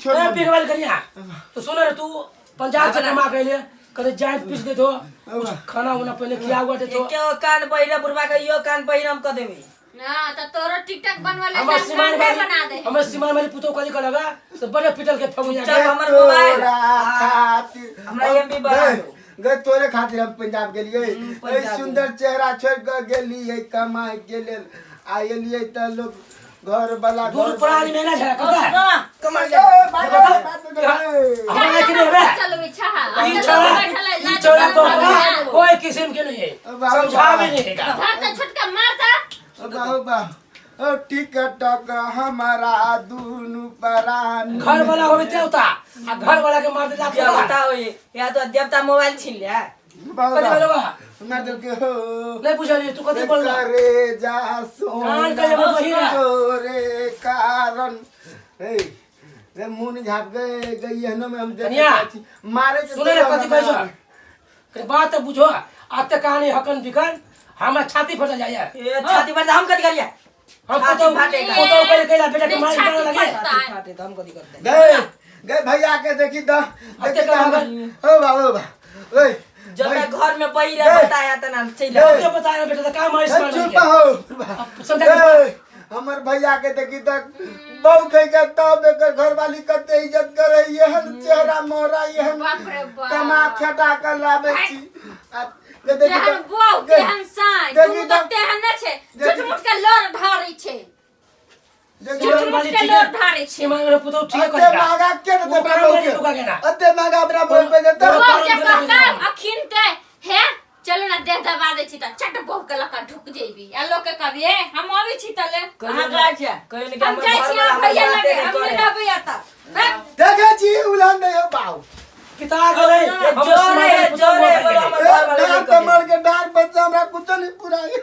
छोड़ ए बिगड़ल करिया तो सुन रे तू पंजाब से कमा के ले करे जाए पीस दे तो कुछ खाना उना पहले खिया हुआ दे तो के कान पहिरा बुढ़वा के यो कान पहिरा हम क देबे ना त तोरो टिकटक बनवा ले हमर सीमान कान बना वाली दे हमर सीमान वाली पुतो कथी कहलगा तो बड़े पिटल के फगुनिया चुपचाप के हमर मोबाइल तोरा खातिर हमरा एमबी बढ़ा गए दो। गए तोरे खातिर हम पंजाब गेलिए पंजाब ए सुंदर चेहरा छोड़ के गेलिए कमाए के लेल आ एलिए तऽ लोग घर वाला दूर प्राणी में ना झगड़ा करता है कमर ए, बात बात बात हमरा के नहीं रे चलो इच्छा है ई छोरा ई छोरा तो कोई किस्म के नहीं है समझावे नहीं है धर त छोटका मारता बाहु बाहु ओ टिकटक हमारा दुनु परान घर वाला होवे ते होता आ घर वाला के मार दे लात क्या बताओ ये या तो देवता मोबाइल छीन लिया बाहु कथी बाहु बोलबा मार देल के हो नहीं बुझलिए तू कथी बोलला करे जा कान के जब वही रहा। तोरे कारण ए रे मुंह झाप गए गई हनो में हम देख कनिया, मारे के सुने रे कथी कहै छौ के बात तऽ बुझो आते कहानी हकन बिकन हमरा छाती फटल जाइए ये छाती पर हम कथी करिया हम छाती पुतौ फाटेगा। पुतौ कहि कहि बेटा के मार छाती मारे लगे फटता। छाती फाटे तो हम कथी करते गए गए भैया के देखी द देखी कमा द ओ बा ओ बा ओए जब मैं घर में पहिरा गए। बताया त नाम चल गए। के बताया बेटा तऽ का मारिस मार चुप हो समझा ए, हमर भैया के देखी तक बहु कह के तब एकर घरवाली कते इज्जत करे एहन चेहरा मोहरा एहन बाप रे बाप। कमा खटा कर लाबे छी आ, के देखी जेहन तऽ- बौ गे, तेहन साँय देखी दुनू तऽ तऽ- तेहन नहि छै देखी- झूठ मूठ के लोर ढारै छै देखी झूठ तऽ- मूठ के लोर ढारै छै सीमा पुतौ ठीक अते कर महगा के देतै वो अपना काम बहू नहीं के? रुका के ना। अते महगा अपना बहू पे देतै? बौ जे काम कहता नहीं अखिन ते हे चलो ना देह दबा दै छी तऽ चट बहु के लऽ कऽ ढुक जेबी आ लोक के कहबी हे हम अबै छी तले कहाँ जाइ छियै कहियो ने कि हम हमर जाइ छी घरवाला अहाँ हमर भैया बाते लगे नहि हम करे। नहि रहबै एतऽ हैं? देखै छी उलहन नहि हो बाऊ पिता गेलै हमर जोरे सीमा वाली पुतौ जोरे मर बोलो गेलै। हमर ए, घरवाला डार नहि करे। कमर के डार बच्चा हमरा कुछो नहीं पुराई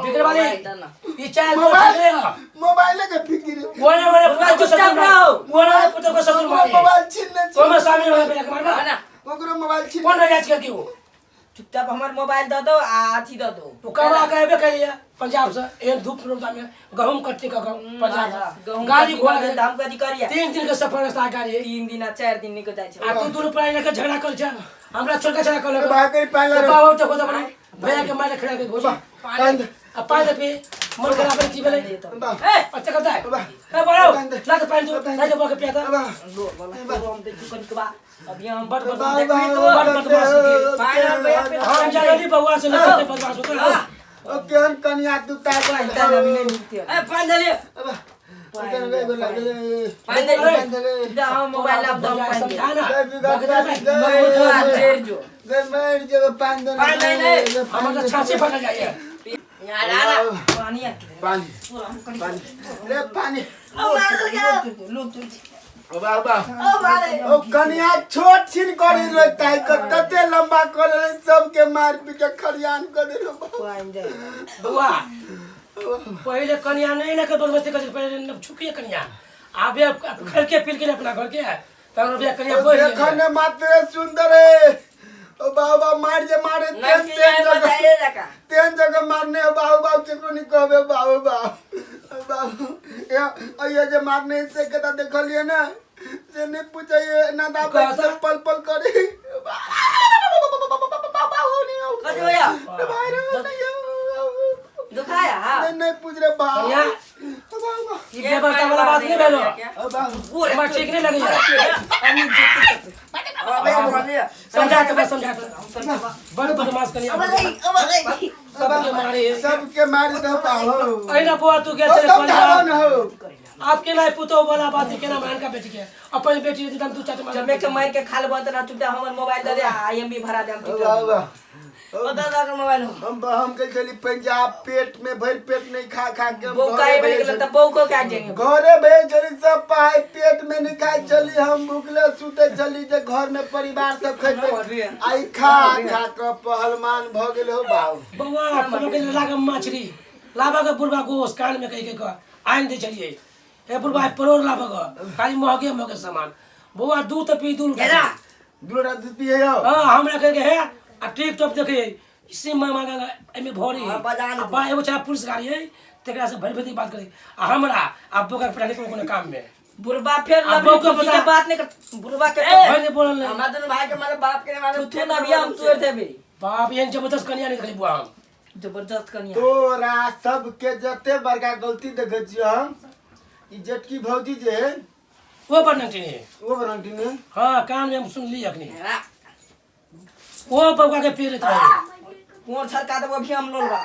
बिगड़ वाली ई चाल तो मोबाइल ठीक नहीं है मोबाइल के फिक्र मोने मोने पुतौ के चुपचाप ससुर रहो। मोने मोने पुतौ के ससुर मारे मोबाइल छीन ले छी ओमे सामने वाला बेटा के मारबा ना ओकरो मोबाइल छीन कौन रह जाय के वो चुपचाप हमर मोबाइल दऽ दो आ अथी दऽ दो तो कमा के अबे करिए पंजाब से एहन धूप रौदा में गहूम कटती का गहूम पंजाब से गहूम गाड़ी कथी घोड़ा करबै तऽ हम कथी करिए 3 दिन के सफर रास्ता गाड़ी 3 दिन आ 4 दिन निकल जाइ छै आ तू दुनू प्राणी लेके झगड़ा कर छ हमरा छोटका झगड़ा कर लगे भाई के पानी तो बाबा देखो तो अपने भैया के मारे खड़ा के घोषी पानी दे। आ पानी दे पी मन खराब है की भेलै बा ए अच्छा करता है बा ए बड़ो पानी दे। ना तो पानी दो ना तो बोके पियाता बा लो वाला तो हम देखू कनिकबा अभी हम बड़ बा बदमाश बा बड़ बदमाश होती पानी भैया पे हम जानली बउआ से लगते बदमाश होता है ओ केहन कनिया तू ता अभी नहीं मिलती है ए पानी दे बा पानी दे हम मोबाइल लाब दो पानी दे समझा ना जेर जो हमर तो छाछे पकड़ जाइए पानी आ पानी पानी रे पानी लो तू बाबा ओ कनिया छोट छिन करी रे ताई के तते लंबा कर रे सबके मार पीट के खरियान कर दे पानी दे बउआ पहिले कनिया नहीं ना के बदमाशी करे पहिले न छुकिए कनिया आबे खल के पील के अपना घर के तब रुपया कनिया बोल देखन ने मात्र सुंदर है ओ बाबा मार जे मारे तेन तेन जगह बताइए जका तेन जगह मारने हो बाबू बाबू केकरो नहीं कहबे बाबू बाबू बाबू ये ये जे मारने से के ता देखलिए ना से नहीं पूछिए ना दा कहता? पल पल करे कथी भैया भाई रे नहीं दुखाया हां नहीं नहीं पूछ रहे बाबू कनिया बाबू ई बेबस्था वाला बात नहीं भेलो बाबू हमरा ठीक नहीं लगे समझा के बस समझा के बड़ बदमाश कनिया सबके मारे सबके मारी दो पाहो अहिना बुआ तू गेल ओ छले सब धावन पंजाब हो आपके ना पुतोह वाला बात है केना मान का बेटी के अपन बेटी रहती त हम दू चाट मार जब के मार के खा लेबो त ना चुपचाप हमर मोबाइल दे दे आ एमबी भरा दे हम वाह वाह ओ दादा के मोबाइल हो हम गेल छली पंजाब पेट में भरि पेट नहीं खा खा के हम बहू घरे काहे बन भेज गेल त बहू को काट जाएंगे घरे भेज छली सब पाइ पेट में नहीं खाइ छली हम भूखले सुते छली जे घर में परिवार सब खैते आई खा खा के पहलवान भ गेल हो बाबू बौआ कोनो के लागे मछली लाबा के बुढ़बा गोश कान में कहि के कह आनि दै छलियै हे बुढ़बा परोड़ लाबा के खाली महगे महगे सामान बौआ दूध तऽ पी दू लोटा दू लोटा दूध पिए हो हाँ हमरा कह के हे आ टिक टॉप देखे सिम मांगा एमे भरी है आ बा एगो छला पुलिस गाड़ी है तेकरा से भरि भरि बात करे आ हमरा आ बोका के पटाके कोनो कोनो काम में बुढ़बा फेर आ लबड़ी बहू के फूसी बता। के बात नहीं कर बुढ़बा के ए! भाई ने बोलल नहीं हमरा दुनू भाई के मारे बाप के मारे तू ना भी हम तोड़ देबे बाप एहन जबरदस्त कनिया नहीं देखली बुआ हम जबरदस्त कनिया तोरा सबके जते बड़का गलती देखै छियै हम ई जेटकी भौजी जे है वो बड़ नंगटी वो बनंटी ने हाँ कान में हम सुनली अखनी वो बउआ के पेरत रहे कोन छड़का देबो अभी हम लोलबा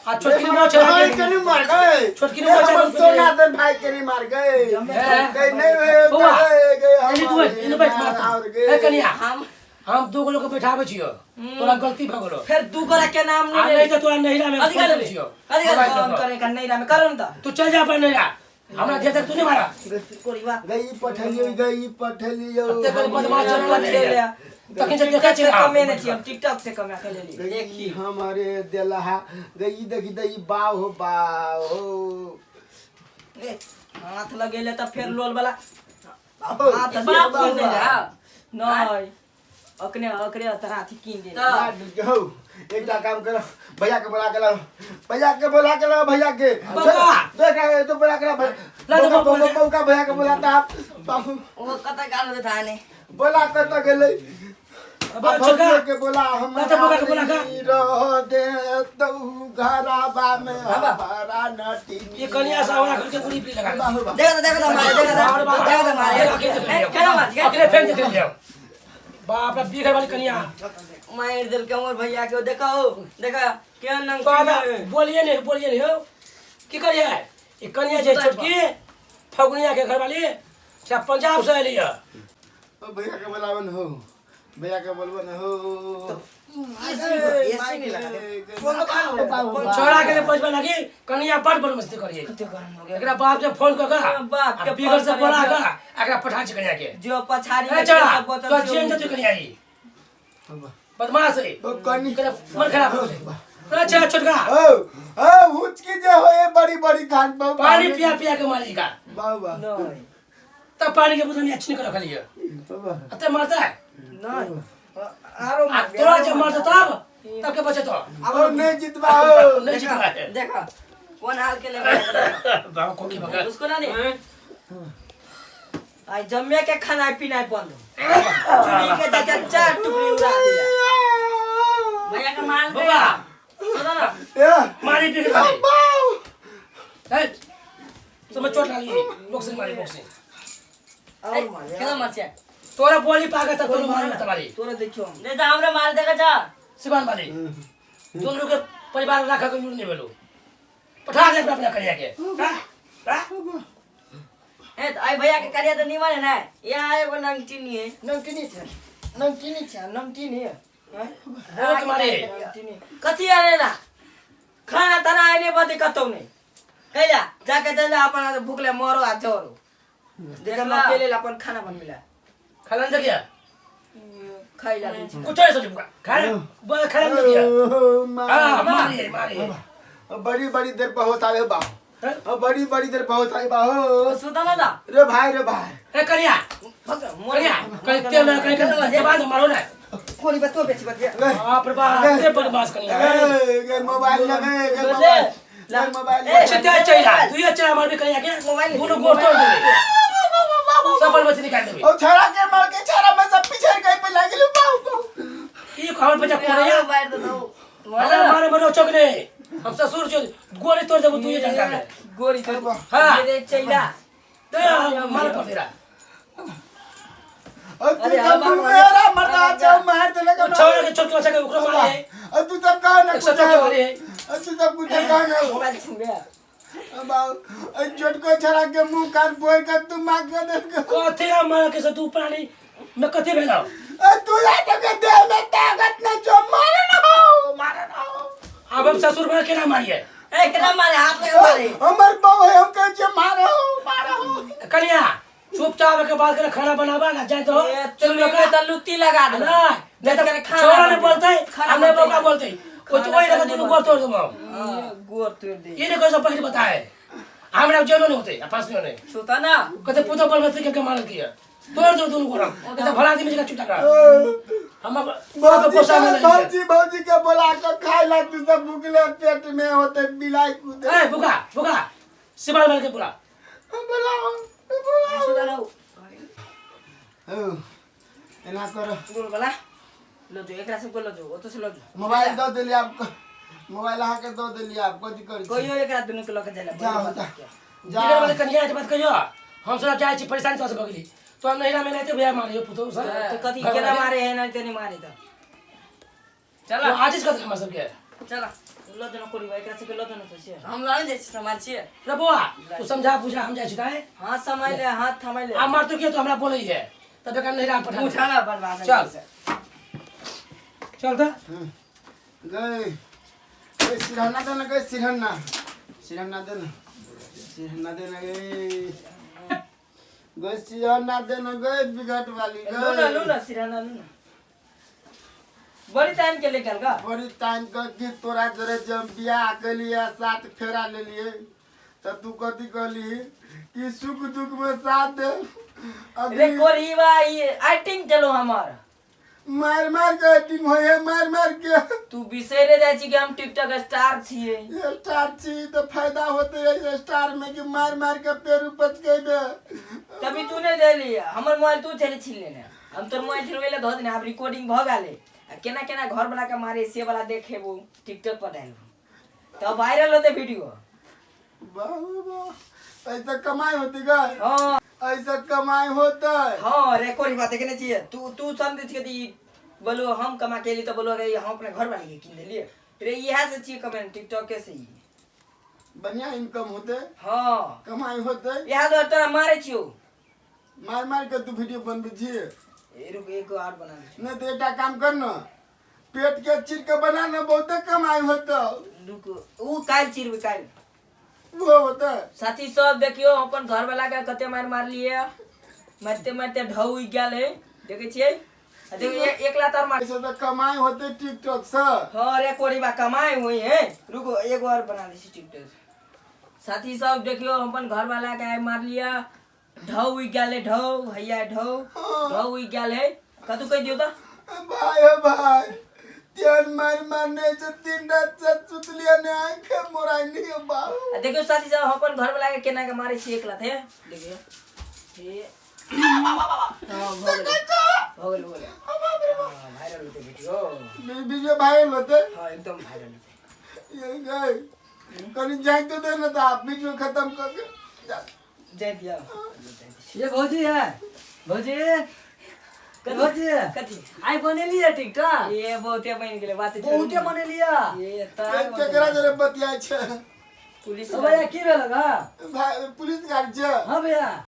आ छोटकी मोछ भाई के नहीं मार गए छोटकी ने मोछ हमर सोना दे भाई के नहीं मार गए गए नहीं हुए बउआ, गए गए एनी तू एनी बैठ मार और तू। गए ए कनिया हम हम दू गो लोग के बैठाबै छियो तोरा गलती भऽ गेलो फेर दू गोरा के नाम आ नहीं नहीं तऽ तोरा नैहरा में अधिकार फोन करै लेबे। छियो अधिकार मोबाइल फोन पर। करे का नहीं रामे करो न त तू चल जा अपन नैहरा हमरा जे तक तू नहीं मारा कोरीवा गई पठलियो गई पठलियो अते बड़ बदमाश चलल पठेले। तखन से देखै टिकटॉक छै से कमेने छी हम टिकटॉक से कमा के लेली देखी हमारे देलहा गई देखी दई बाव हो बाव हो ए, हाथ लगेले त फेर लोल वाला बाव हाथ बाप कीन दे जा नहीं अकने अकरे तोरा अथी कीन दे तऽ हो एकटा काम करो भैया के बोला के लाओ भैया के बोला के लाओ भैया के बउका। देख रहा है तो बोला के लाओ ला दे बउका बउका। बउका बउका भैया के बोलाता आप बाबू ओ कतऽ गाल होते था ने बोला कत गेलै अब छोटका भौजी के बोला हम ला दे बउका के बोला का। रह दे तू घरबा में हमारा नटी ये कनिया से हमरा घर के पूरी पी लगा दे। देखो तो देखो तो मारे देखो तो देखो तो मारे ए, केना मार छी अकरे फेंक देख लियो बाप रे बीघर वाली कनिया मार देल के हमर भैया के देखो देखो केहन नंग बाबा बोलिए नहीं बोलिए नहीं हो की करिए ई कनिया जे छोटकी फगुनिया के घर वाली से पंजाब से अयली है ओ भैया के बोलावन हो भैया के बोलवन हो एसी नहीं लगा दे छोड़ा के पैसा लगी कनिया बड़ बड़ मस्ती करिए कते गरम हो गया एकरा बाप से फोन कर का बाप के बीघर से फोन बोला करे का एकरा पठा छी कनिया के जो पछाड़ी ए में छोड़ा सब बोतल तो से चेंज तू कनिया ई बदमाश है ओ कनी एकरा मन खराब हो गेलै। अच्छा छोटका ओ ओ हुचकी जे हो ए बड़ी बड़ी खान पाऊ पानी पिया पिया के मारी का बाबा नहीं तब पानी के बोतल अच्छी नहीं रखलिए बाबा अते मारता है नहीं आरो आ तोरा जब मारता तब तब के बचे तो ओ नहीं जितवा हो नहीं जीतवा है देखो कौन हाल के ले बाबा कोकी बगा उसको ना नहीं आई जम्मे के खाना पीना बंद चुनी के चाचा चार टुकड़ी उड़ा दिया भैया के मार बाबा गया सुनो ना ए मारी पी के मारी बाऊ ए तुम्हें चोट लगी बॉक्सिंग मारी बॉक्सिंग और मारे केना मार छे तोरा बोली पागा तब तोरा मारी तुम्हारी तोरा देखियो हम दे जा हमरा मार देखा जा सिवान वाली दोनों के परिवार राखा के लूट नहीं भेलो पठा दे अपना करिया के हाँ? हाँ? ए त आई भैया के करिया त निमन है ना यहाँ एगो नंगटिनी है नमकीनी छै नमकीनी छै नमकीनी है हैं? बोल के मारे नमकीनी कथी आने ना खाना ताना आइने बते कतौ नहीं कैला जाके चल अपन भूखले मरो आ जरो देखला। देखला अकेले ला अपन खाना बनबिला खाना नहीं देखिया खाइला दै छै कुछ नहीं सोची खाना बोल खाना नहीं देखिया ओ माँ हाँ मारी मारी बड़ी बड़ी देर पर होश आवे बा हाँ? बड़ी बड़ी देर पर होश आवे बा हो सुता ना दा रे भाई रे भाई ए करिया करिया कहीं तेल ना कहीं कहीं बाद मारो ना कोरी बतो बेची बतिया बाप रे बाप ते बदमाश करिया ए गे मोबाइल लगे गे मोबाइल ले मोबाइल ए छते चैरा दुइयो चैरा मारबे करिया के दोनों गोड़ तोड़ देबे सब बल बच्चे निकाल देबे ओ छड़ा के मार के छड़ा में सब पिछड़ गए पे लागल बाऊ बाऊ ई हमर बच्चा कोरिया मार दे तो हमरा मारे मरो चौक ने हम ससुर जो गोली तोड़ देबो दुइयो डंडा में गोरी तो हाँ। मेरे चैला दे मार कर देरा और तू अरे, सब हम मुंह मेरा मरदा जाओ मार देले का छोड़ के छोट के बच्चा के ओकरो मारे और तू सब कहो ना एक सौ कुछ चौके मारे और तू सब कुछ कहो ना मोबाइल छीन गया बाऊ और छोटको छड़ा के मुंह कान फोड़ के तू मार के दे के कथी हम मार के से तू प्राणी में कथी भेलौ और तू या तो के देह में ताकत ना जो मारे ना हो मारे ना हो अब हम ससुर बना केना मारिए ए केना मारे हाथ लगा मारे हमर बाऊ है हम कहे छे मारो मारो कन्या चुपचाप के बाद करे खाना बनाबा ना जाए तो ए, चलू चुल्ही में तो लुत्ती लगा दे ना नहीं तो करे खाना छोरा ने बनते। बोलते खाना हम नहीं बनते। बोलता बोलते वो तो वही लगा दोनों गोड़ तोड़ दूंगा गोर तोड़ दे ये नहीं कोई सब पहले बताए हमरा जेलो नहीं होते पास में नहीं सुता ना कहते पुतो पर मत के मारल किया तोड़ दो दोनों गोड़ हम कहते भला आदमी का चुपचाप रहा हम अब भौजी गुस्सा में के- नहीं भौजी भौजी के बोला के खाए ला तू सब भूखले पेट में होते बिलाई कूदे ए बुका बुका सिबाल मार के बुला बोलाओ बोलाओ सुता एना कर। गोल वाला लो जो, एकरा सबके लो जो, ओतऽ से लो जो। मोबाइल दऽ देलियै आब, मोबाइल अहाँके दऽ देलियै, आब कथी करै छी? कहियो एकरा दुनू के लऽ के जाय ला। जाओ जा। बिगड़ वाले कन्या के बात कहियो, हम सब जाइ छी, परेशान से भऽ गेली तो नहिरा में रहते भैया मारियो पुतोह सब। तऽ कथी केना मारे है? नहीं ते नहीं मारे तऽ चल। आजिज कर हमरा सबके। चल। लो जो न कोरी, एकरा सबके लो जो न तो से। हम लऽ जाइ छी, समाज छियै। रे बौआ, तू समझा बुझा, हम जाइ छी ताए। हाथ सम्हारि ले, हाथ थमाइ ले। आ मारतो किया? तो हमरा बोलै है तब एकरा नहिरा में पठा दे। उठा ना बर्बाद। चल चल तऽ। गए गए, सिरहना देना गए, सिरहना, सिरहना देना, सिरहना देना गए, गए सिरहना देना गए, बिगट वाली। लू ना, लू गए। ना, सिरहाना लू ना। बड़ी टाइम के लेकर का। बड़ी टाइम के कि तोरा जोरे जब बियाह केलिए, सात फेरा लेलिए, तऽ तू कथी कहली कि सुख दुख में साथ दे। रे अभी कोरीवा, ई एक्टिंग चलो हमार। मार मार के एक्टिंग होय है, मार मार के। तू बिसरे जाइ छी कि हम टिकटॉक स्टार छियै। स्टार छी तऽ फायदा होते है स्टार में कि मार मार के पेड़ उपज के दे। तभी तू नहीं देली हमर मोबाइल, तू चले छीन लेने। हम तोर मोबाइल छिनबै ला धऽ देने। आब रिकॉर्डिंग भऽ गेलै आ केना केना घर वाला के मारे से वाला देखेबो, टिकटॉक पर डालबो तब वायरल होते वीडियो। वाह वाह, ऐसा कमाई होती गए? हाँ। ऐसा कमाई होता है? हाँ रे कोरी, बात केने छियै? तू तू समझै छियै कि बोलो हम कमा के एली तऽ बोलो रे हम अपना घर वाले के कीन देलियै रे। इएह से छियै कमेंट टिकटॉक के से ही। बढ़िया इनकम होते? हाँ। कमाई होते? इएह दुआरे तोरा मारे छियौ। मार मार के तू वीडियो बनबै छियै? ए रुक, एक आर बना दै छियौ। नहीं तो एकटा काम कर न, पेट के चीर के बना न, बहुते कमाई होता। रुक, ऊ काल्हि चिरबै, काल्हि। वो होता है। साथी सब, देखियौ अपन घर वाला के कते मारि मारलियै। मारिते मारिते ढौ उगि गेल है, देखै छियै? आ देखियौ, एक लात और मार। ऐसे तो कमाई होते टिकटॉक से? हाँ रे कोरीबा, कमाई हुई है। रुको, एगो और बना दै छी टिकटॉक। साथी सब, देखियौ अपन घर वाला के आइ मारलियै, ढौ उगि गेल है, ढौ हैया, ढौ ढौ उगि गेल है। कतू कहि दियौ तऽ। भाई हो भाई, तेन मार मारने से 3 रात से सुतलिए ने, आंखें मोराई नहीं हो बाबू। आ देखियौ साथी सब, हम अपन घर वाला के केना के मारै छी एक लात हे, देखियौ हे। हाँ, भऽ गेलै, भऽ गेलै, भऽ गेलै। हाँ, वायरल होतै वीडियो। वीडियो वायरल होते? हाँ, एकदम वायरल होतै। ये गए, कहीं जाए तो देना था, आप वीडियो खत्म करके जा। जाय दिया। ये भौजी है, भौजी, भौजी। कथी? आइ बनेलियै टिकटॉक। ये बहुते बनि गेलै बात। बहुते बनेलियै। ये तऽ केकरा जरे बतियाइ छै? पुलिस। ओ भैया, की भेल गा? भाई, पुलिस गाड़ी छै। हाँ भैया।